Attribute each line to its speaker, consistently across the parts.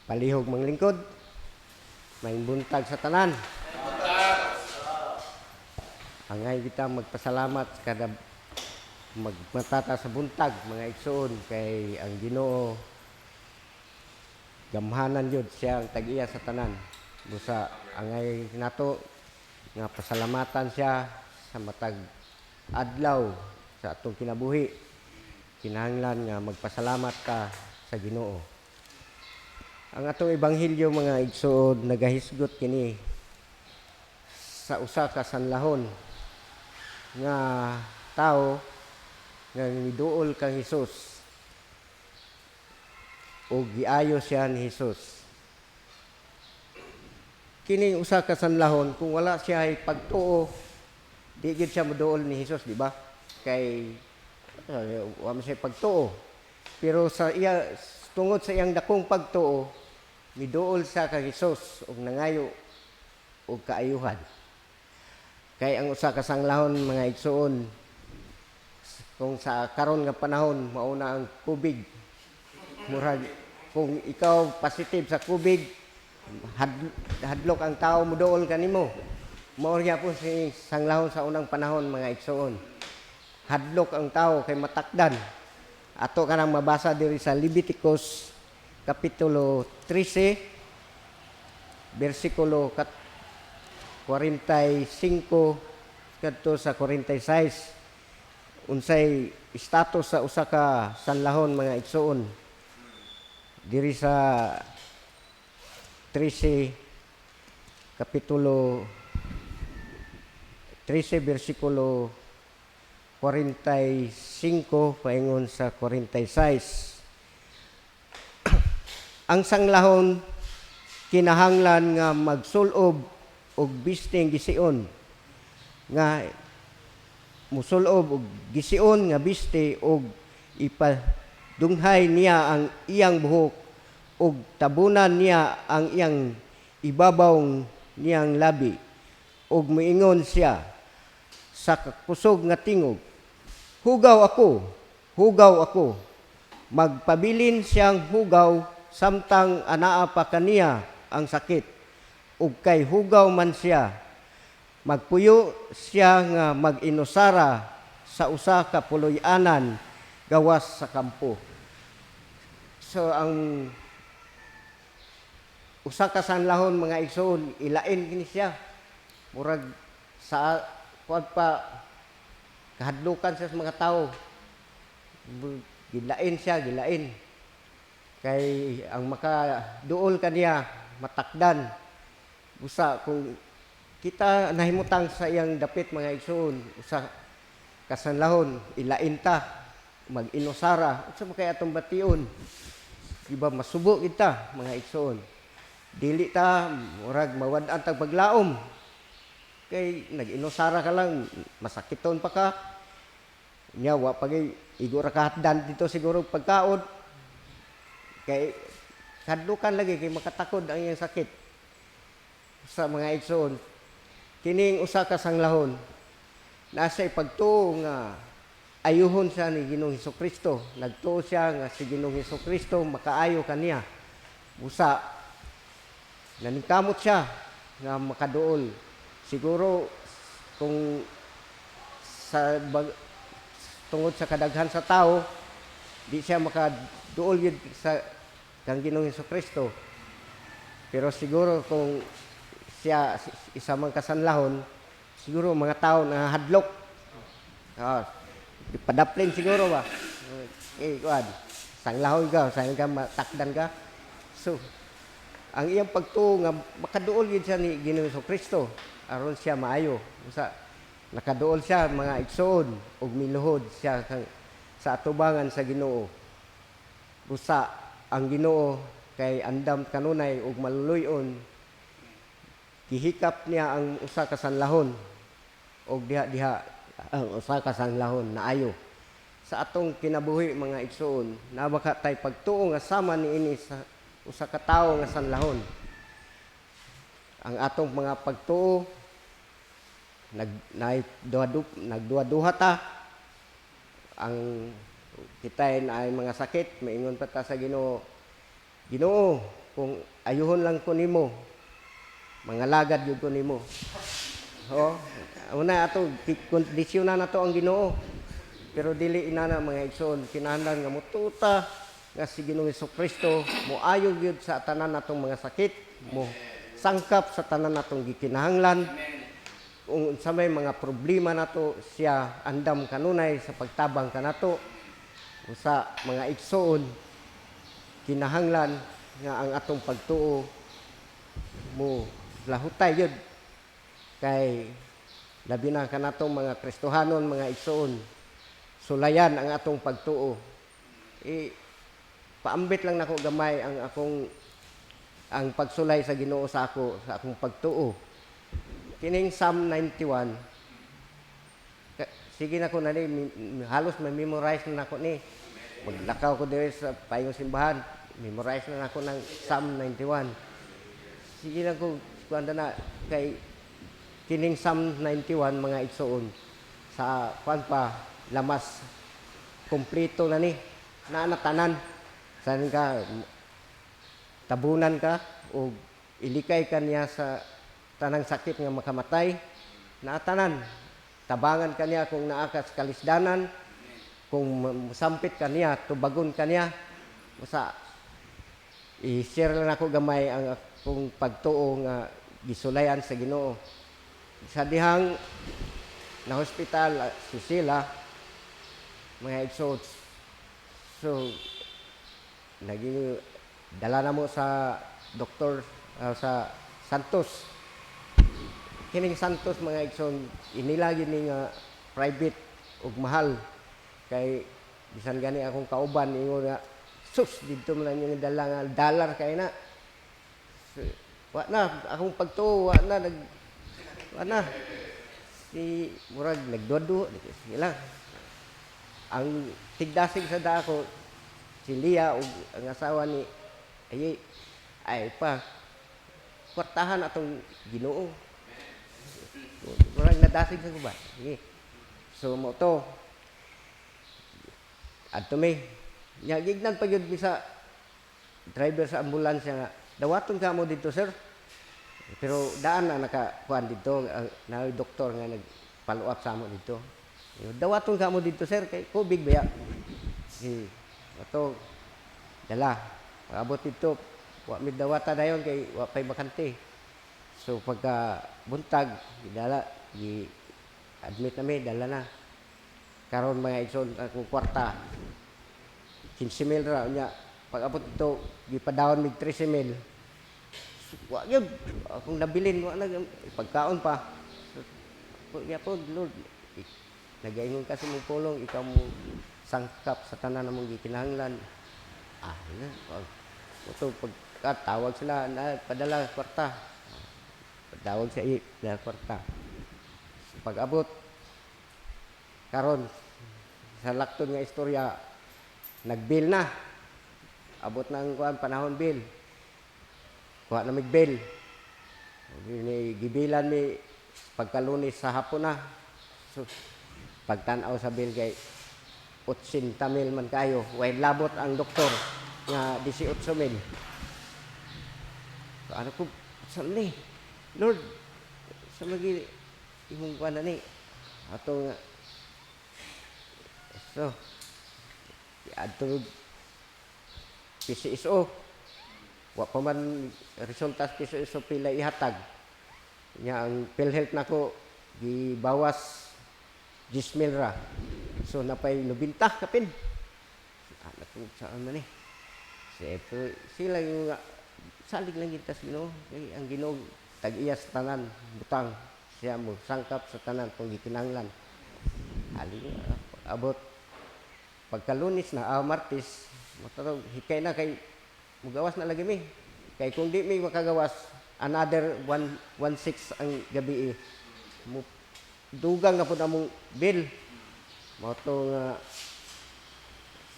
Speaker 1: Palihog manglingkod. Maayong buntag sa tanan. Angay kita magpasalamat kada magmatata sa buntag, mga igsoon, kay ang Ginoo gamhanan jud, siya ang tag-iya sa tanan. Busa angay nato nga pasalamatan siya sa matag adlaw sa atong kinabuhi. Kinahanglan nga magpasalamat ka sa Ginoo. Ang atong ebanghelyo, mga igsoon, nagahisgot kini sa usa ka sanlahon nga tao nga miduol kang Hesus ug giayo siya ni Hesus. Kining usa ka sanlahon, kung wala siya ay pagtuo, di gyud siya moduol ni Hesus, di ba? Kay wa man siya pagtuo. Pero sa iya tungod sa iyang dakong pagtuo, miduol siya kang Hesus ug nangayo og kaayuhan. Kay ang usa ka sanglahon, mga igsoon, kung sa karon nga panahon mao na ang COVID, murag kung ikaw positive sa COVID, hadlok ang tao moduol kanimo. Mao gyapon si sanglahon sa unang panahon, mga igsoon. Hadlok ang tao kay matakdan. Ato kanang mabasa diri sa Leviticus kapitulo 13 bersikulo 45 kadto sa 46, unsay status sa usa ka sanlahon, mga igsoon, diri sa 13, kapitulo 13, bersikulo 45 paingon sa 46. Ang sanglahon kinahanglan nga magsulob og bisting gision nga musulob og gision nga biste og ipadunghay niya ang iyang buhok ug tabunan niya ang iyang ibabaw niyang labi ug miingon siya sa kusog nga tingog, "Hugaw ako, hugaw ako." Magpabilin siyang hugaw samtang anaa pa kaniya ang sakit ug kay hugaw man siya. Magpuyo siya nga mag-inusara sa usa ka puloy-anan gawas sa kampo. So ang usa ka sanlahon, mga igsoon, ilain kini siya. Murag sa kuan pa, kahadlukan siya sa mga tao. Gilain siya, gilain. Kay ang makaduol kaniya matakdan. Busa kung kita nahimutang sa iyang dapit, mga igsoon, usa ka sanlahon, ilain ta, mag-inusara, unsa man kay atong bation? Di ba masubo kita, mga igsoon? Dili ta, murag mawad-an tag paglaom. Kay nag-inusara ka lang, masakiton pa ka. Nya wa pa gyud igo ra kahatdan dito siguro pagkaon. Kay kadlukan lagi kay makatakod ang iyang sakit. Sa mga igsoon, kining usa ka sanglahon nasa pagtuo nga ayuhon siya ni Ginoong Kristo. Nagtuo siya nga si Ginoong Kristo makaayo kaniya. Busa naningkamot siya nga makaduol. Siguro kung sa tungod sa kadaghan sa tao, di siya makaduol yun sa kang Ginoong Kristo. Pero siguro kung siya isa man kasanlahon, siguro mga tao na hadlok. Padaplin siguro ba? Eh, kuan, sanglahon ka, sayang ka, matakdan ka. So, ang iyang pagtuo nga makaduol yun siya ni Ginoong Kristo aron siya maayo. Usa nakaduol siya, mga igsoon, ug miluhod siya sa atubangan sa Ginoo. Busa ang Ginoo kay andam kanunay ug maluluy-on, gihikap niya ang usa ka sanlahon ug diha-diha ang usa ka sanlahon naayo. Sa atong kinabuhi, mga igsoon, naa ba ka tay pagtuo nga sama niini sa usa ka tawo nga sanlahon? Ang atong mga pagtuo nag nay duha nagduha-duha ta. Ang kita ay mga sakit, maingon pa ta sa Ginoo, "Ginoo, Kung ayuhon lang ko nimo, mangalagad gyud ko nimo. Oh, una ato kondisyonan nato ang Ginoo. Pero dili inana, mga igsoon, kinahanglan nga mutuo ta nga si Ginoong Kristo moayo gyud sa tanan natong mga sakit, mo sangkap sa tanan natong gikinahanglan. Kung unsa may mga problema nato, siya andam kanunay sa pagtabang kanato. Usa, mga igsoon, kinahanglan nga ang atong pagtuo mo lahutay yun kay labi na kanatong mga Kristohanon, mga igsoon, sulayan ang atong pagtuo. I paambit lang nako gamay ang akong ang pagsulay sa Ginoo sa ako, sa akong pagtuo. Kining Psalm 91, sige na ko na ni halos ma-memorize na nako ni. Maglakaw ko diri sa payong simbahan, memorize na nako ng Psalm 91. Sige lang ko kuan na kay kining Psalm 91, mga igsoon, sa kuan pa lamas, kompleto na ni, naa na tanan. San ka tabunan ka o ilikay ka niya sa tanang sakit nga makamatay, naa tanan. Tabangan ka niya kung naa ka sa kalisdanan, kung sampit ka niya, tubagon ka niya. Basta i-share lang ako gamay ang akong pagtuo nga gisulayan sa Ginoo. Sa dihang na hospital si Sheila, mga igsoon, so naging dala na mo sa doktor sa Santos. Kining Santos, mga igsoon, inila gini nga private ug mahal kay bisan gani akong kauban ingon nga, "Sus, didto man lang yung dala nga dollar kay na." So, wa na akong pagtuo, wa na nag wa na si murag nagduwa sila. Ang tigdasig sa dako si Lia ug ang asawa ni ay ay pa kwartahan atong Ginoo. Murag nadasig sa guba. Sige. So mo to adto mi nya, gignan pa gyud mi sa driver sa ambulansya nga, "Dawaton ka mo didto, sir." Pero daan na naka kuan didto na doktor nga nag follow up sa amo didto. "Dawaton ka mo didto, sir, kay kubig ba ya." Si ato dala. Pag-abot didto, wa mi dawata dayon kay wa pay bakante. So pagka buntag, gidala, gi admit na mi, dala na. Karon, mga igsoon, akong kwarta 15 mil ra nya. Pag abot didto, gipadawon mig 13 mil. Wa gyud akong nabilin, wa na pagkaon pa. So, ya po, Lord, nagaingon ka sa imong pulong, ikaw mo sangkap sa tanan namong gikinahanglan. Ah, na, ito, pagka tawag sila na padala kwarta. Tawag sa i, dala kwarta. Pag abot karon sa lakton nga istorya, nag-bill na. Abot ng kuan panahon bill. Kuha na mig bill. Ni gibilan mi pagkalunes sa hapon na. So, pagtan-aw sa bill kay 80 mil man kayo. Way labot ang doktor nga 18 mil. So, ano ko, saan ni? Lord, sa magi imong kuan na ni? Ato nga. So, adto PCSO. Wa pa man resulta sa PCSO pila ihatag. Nya ang PhilHealth nako gibawas 10 mil ra. So napay 90 kapin. Anak ko, saan man eh. Siyempre, sila yung nga, salig lang kita sa Ginoo. Kay ang Ginoo tag-iya sa tanan, butang siya mo sangkap sa tanan kung gikinahanglan. Ali abot pagkalunes na, Martes, matawag, hikay na kay mugawas na lagi mi. Kay kung di mi makagawas, another 1 1.6 ang gabi eh. Mo dugang na pud among bill. Mao to nga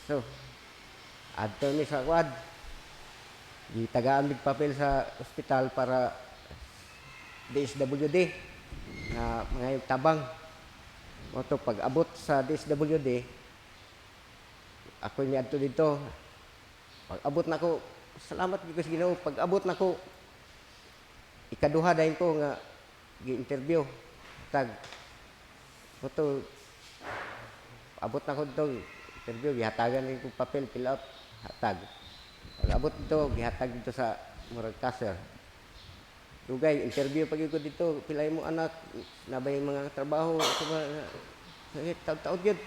Speaker 1: so adto mi sa kwad. Gitagaan mig papel sa ospital para DSWD nga mga tabang. Mao to pag abot sa DSWD, ako ni adto didto. Pag abot nako, Salamat gyud ko sa Ginoo. Pag abot nako, ikaduha dayon ko nga gi-interview. Tag to abot na ko dito, interview, gihatagan din ko papel, fill up, hatag. Pag abot dito, gihatag dito sa murag cashier. Dugay, interview pag ko dito, pila mo anak, nabay mga trabaho, ito ba, taud-taud yun.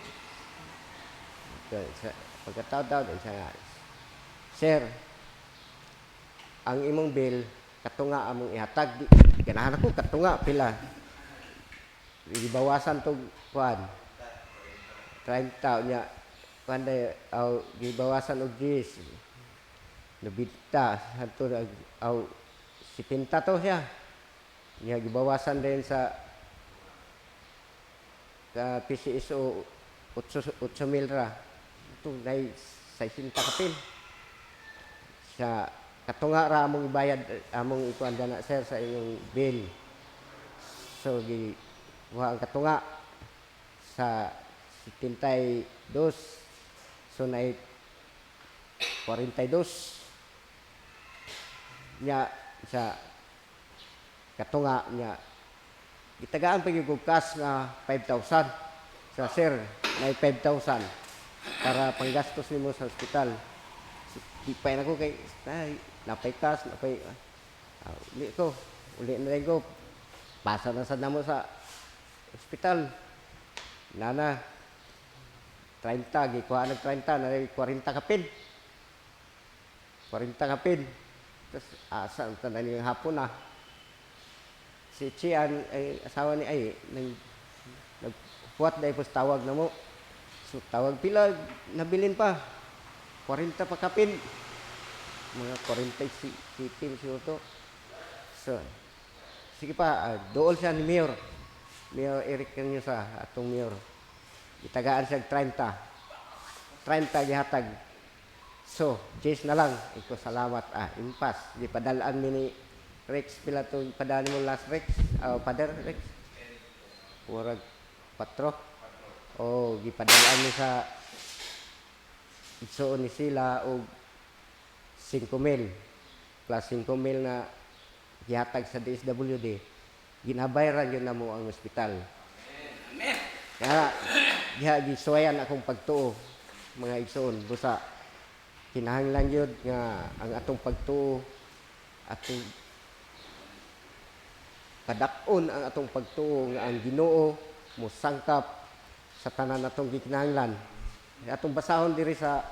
Speaker 1: Pagkataod-taod, isa nga, "Sir, ang imong bill, katunga among ihatag." Di, ganahan ako, katunga, pila. Gibawasan to, kuan. 30 nya, kuan day, aw, gibawasan og 10. Nabita, ato, aw, 70 to siya. Nya, gibawasan din sa ka PCSO 8, 8 mil ra. Ito, nay 60 kapil. Sa katunga ra among ibayad, among ikuan na, sir, sa inyong bill. So gi kuha ang katunga sa 72, so na 42 nya sa katunga nya. Gitagaan pa gyud og cash nga 5,000 sa, "Sir, may 5,000 para panggastos nimo sa ospital." So, di pa na ko kay ay, napay cash, napay uli ko, uli na rin ko, pasa na sad namo sa ospital. Nana 30, gikuha nag 30 na 40 kapin, 40 kapin. Tapos asa ang tanan yung hapon na si Chian ay asawa ni ay nag naghuwat dahil pos tawag na mo. So tawag, pila nabilin pa? 40 pa kapin, mga 47 siguro to. So sige pa, dool siya ni Mayor, Mayor Eric sa atong mayor. Gitagaan siya og 30, 30 gihatag. So Chase na lang iko, salamat, impas di padalaan mi ni Rex. Pila to padaan mo last, Rex? Father Rex, murag patro. Oh, gipadalaan mi sa igsuon ni sila og 5 mil plus 5 mil na gihatag sa DSWD. Ginabayran yun na mo ang ospital. Kaya diha gisuwayan akong pagtuo, mga igsuon. Busa kinahanglan yun nga ang atong pagtuo, atong padak-on ang atong pagtuo nga ang Ginoo mosangkap sa tanan atong gikinahanglan. Atong basahon diri sa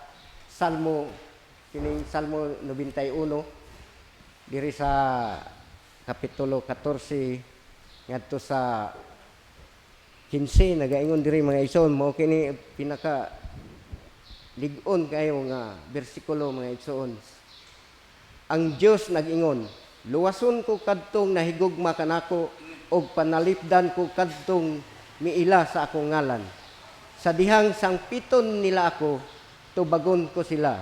Speaker 1: Salmo, kining Salmo 91 diri sa kapitulo 14 ngadto sa 15. Nagaingon diri, mga igsoon, mao kini pinaka lig-on kayo nga bersikulo, mga igsoon. Ang Dios nag-ingon, "Luwason ko kadtong nahigugma kanako ug panalipdan ko kadtong miila sa akong ngalan. Sa dihang sangpiton nila ako, tubagon ko sila.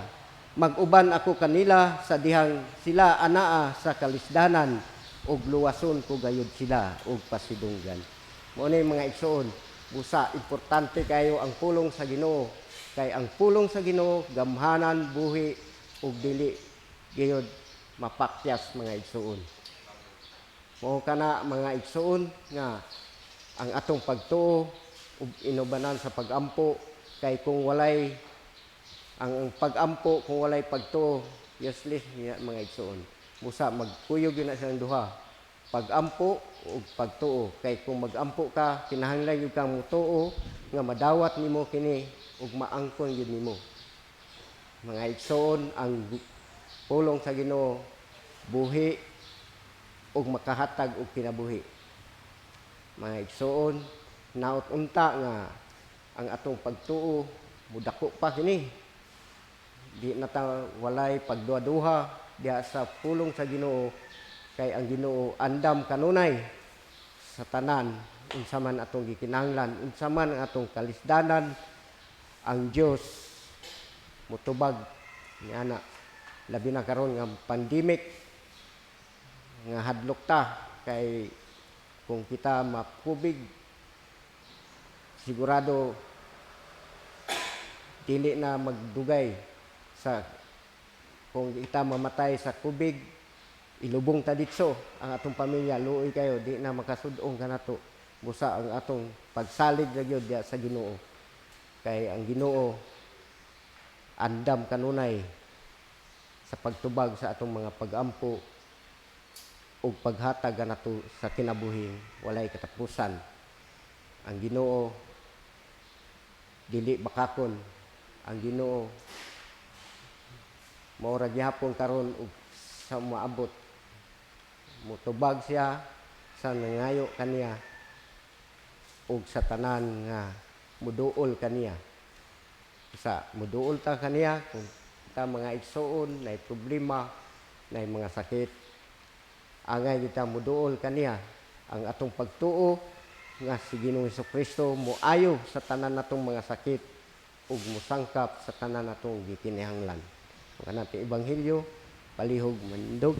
Speaker 1: Mag-uban ako kanila sa dihang sila anaa sa kalisdanan ug luwason ko gayud sila ug pasidunggan." Mao ni, mga igsoon, busa importante kayo ang pulong sa Ginoo, kay ang pulong sa Ginoo gamhanan, buhi ug dili gayud mapakyas, mga igsoon. Mao kana, mga igsoon, nga ang atong pagtuo ug inubanan sa pagampo, kay kung walay ang pagampo, kung walay pagtuo, useless niya, mga igsoon. Busa magkuyog yun na silang duha, pagampo ug pagtuo, kay kung magampo ka, kinahanglan gyud kang mutuo nga madawat nimo kini ug maangkon gyud nimo. Mga igsoon, ang pulong sa Ginoo buhi ug makahatag og kinabuhi. Mga igsoon, naot unta nga ang atong pagtuo mudako pa kini. Di na ta walay pagduha-duha diha sa pulong sa Ginoo, kay ang Ginoo andam kanunay sa tanan unsa man atong gikinahanglan, unsa man ang atong kalisdanan, ang Dios mutubag niana. Labi na karon nga pandemic nga hadlok ta, kay kung kita makubig, sigurado dili na magdugay sa Kung kita mamatay sa kubig, ilubong ta ditso ang atong pamilya, luoy kayo, di na makasud-ong kanato. Busa ang atong pagsalig ra gyud diya sa Ginoo. Kay ang Ginoo andam kanunay sa pagtubag sa atong mga pagampo ug paghatag kanato sa kinabuhing walay katapusan. Ang Ginoo dili bakakon. Ang Ginoo mao ra gihapon karon ug sa moabot. Mutubag siya sa nangayo kaniya ug sa tanan nga muduol kaniya. Sa muduol ta kaniya kung ta mga igsuon nay problema, nay mga sakit, angay kita muduol kaniya. Ang atong pagtuo nga si Ginoong Kristo moayo sa tanan natong mga sakit ug mosangkap sa tanan natong gikinahanglan. Ang kanang ebanghelyo, palihog manindog.